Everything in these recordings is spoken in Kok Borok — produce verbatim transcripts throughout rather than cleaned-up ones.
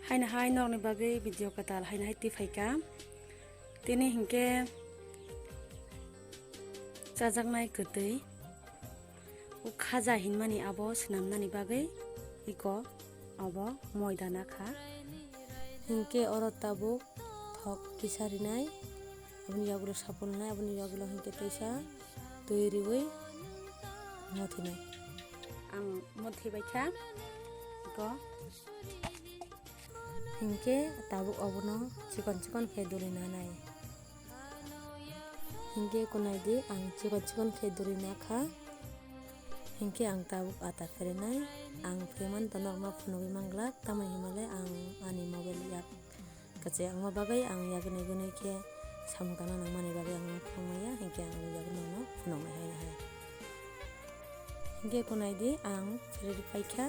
Haino hai norokni bagwi video kwtal haino hai twi phaikha. Tini hinkhe chajaknai kwtwi o khaja hinmani abo swnamnani bagwi iko abo moida nakha. Hinkhe oro tabuk thok kisa rinai, aboni yagulo sapulnai, aboni yagulo hinkhe teisa twi riwi mothinai. Ang mothi baikha iko. Hinkhe tabuk obono chikon chikon khe duli nanai. Hinkhe kunai di, ang chikon chikon khe duli nakha. Hinkhe ang tabuk ata pherinai. Ang pheriman to norokno phunugwi manglak, tamoni hinmale ang ani mobile yak kwchwi wngma bagwi ang yak gwnwi gwnwi khe samung tangna nangmani bagwi ang phunukmaya, hinkhe ang yak gwnwi no phunuknai haino hai. Hinkhe kunai di, ang pheri paikha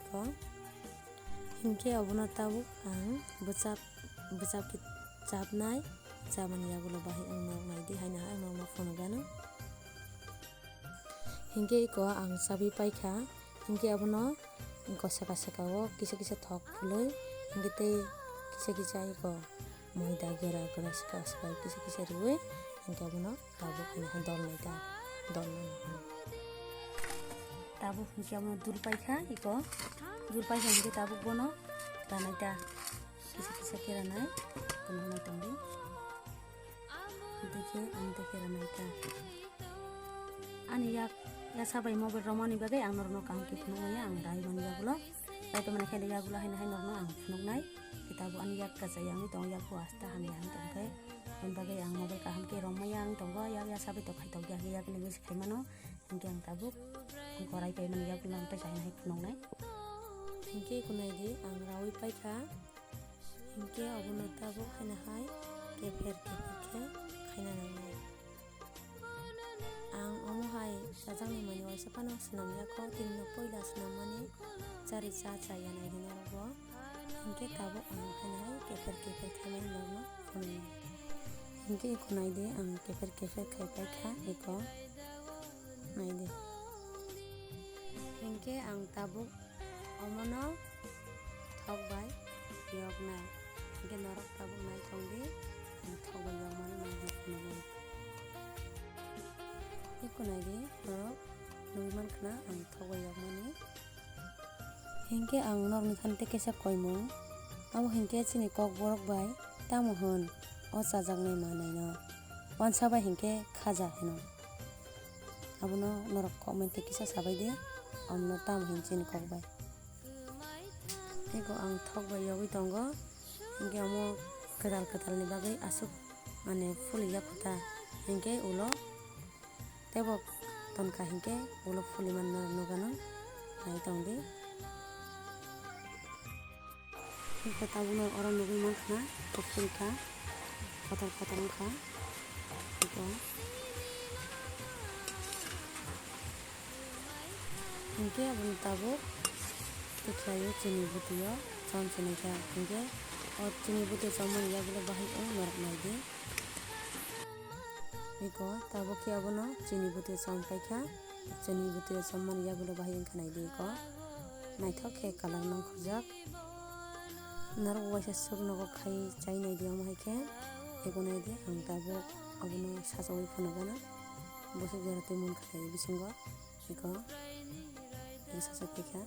iko. Hinkhe obono tabuk ang bwchap, bwchap khe chapnai, chamani yagulo bahai ang norok nai di, haino hai ang norokno phunukgano. Hinkhe iko ang chabi paikha, hinkhe abono iko saka saka o kisa kisa thok phulwi, hinkhe tei kisa kisa iko moida gera gera saka saka kisa kisa riwi, hinkhe abono tabuk haino hai dol nai ta, dol nai. Tabuk hinkhe abono dul paikha iko, dul paikha hinkhe tabuk bono ranai ta, kisa kisa khe ranai, bono nai tongdi. Dekhe ang dekhe ranai ta. Ani yak, yasa bai mobile romani bagwi ang norokno kaham khe phunukmaya, ang dai mani yagulo. Bai tongmani khe yagulo haino hai norokno ang phunuknai. Tabuk ani yak kwchai wngwi tongo, yak bo asta hamya wngwi tongkhe. Aboni bagwi ang mobile kaham khe romaya wngwi tongo, yak yasa bai to khai tokya, yak ni use khai mano. Hinkhe ang tabuk gorai paimani yagulo ang tei kainwi hai phunuknai. Hinkhe kunai di, ang rawi paikha. Hinkhe obono tabuk haino hai kepher kepher khe khaina nangnai. Ang omo hai chajaknai manwi waisa phano swnam yakho, tinino poila swnammani chari cha cha ya nai di norokbo. Hinkhe tabuk ang haino hai kepher kepher khaimani norokno phunuknai. Hinkhe eko nai di, ang kepher kepher khai paikha eko. Nai di. Hinkhe ang tabuk omono thok bai yoknai. Hinkhe norok tabuk nai tongdi, ang thok bai yokmani norokno phunuknai. Eko nai di, norok nugwi mankha na ang thok bai yokmani. Hinkhe ang norokni khan tei kaisa koimung, abo hinkhe chini kokborok bai tamo hwn o chajaknai manwino, wansa bai hinkhe khaja hwno. Abono norok comment tei kisa sabai di, omono tamo hwn chini kok bai. Eko ang thok bai yogwi tongo, hinkhe omo kwtal kwtalni bagwi aswk mane phuli ya kho ta, hinkhe ulo teibo tonkha hinkhe ulo phuli manma nukgano nai tongdi. Hinkhe tabukno oro nugwi mankha na, kothorikha, kotor kotor wngkha. Hinkhe, hinkhe abono tabuk tikhlaio chini bwtwio chom chini kha. Hinkhe o chini bwtwi chommani yagulo bahai wng norok naidi. Eko tabuk khe abono chini bwtwi chom paikha. Chini bwtwi chommani yagulo bahai wngkha naidi eko. Naithok khe colour nangkhorjak. Norok waisa swk nogo khai chai naidi omo hai khe. Eko naidi ang tabuk abono sachaui phunukgano. Bwswk jora twi munkha naidi bisingo. Eko. Eko sacha paikha.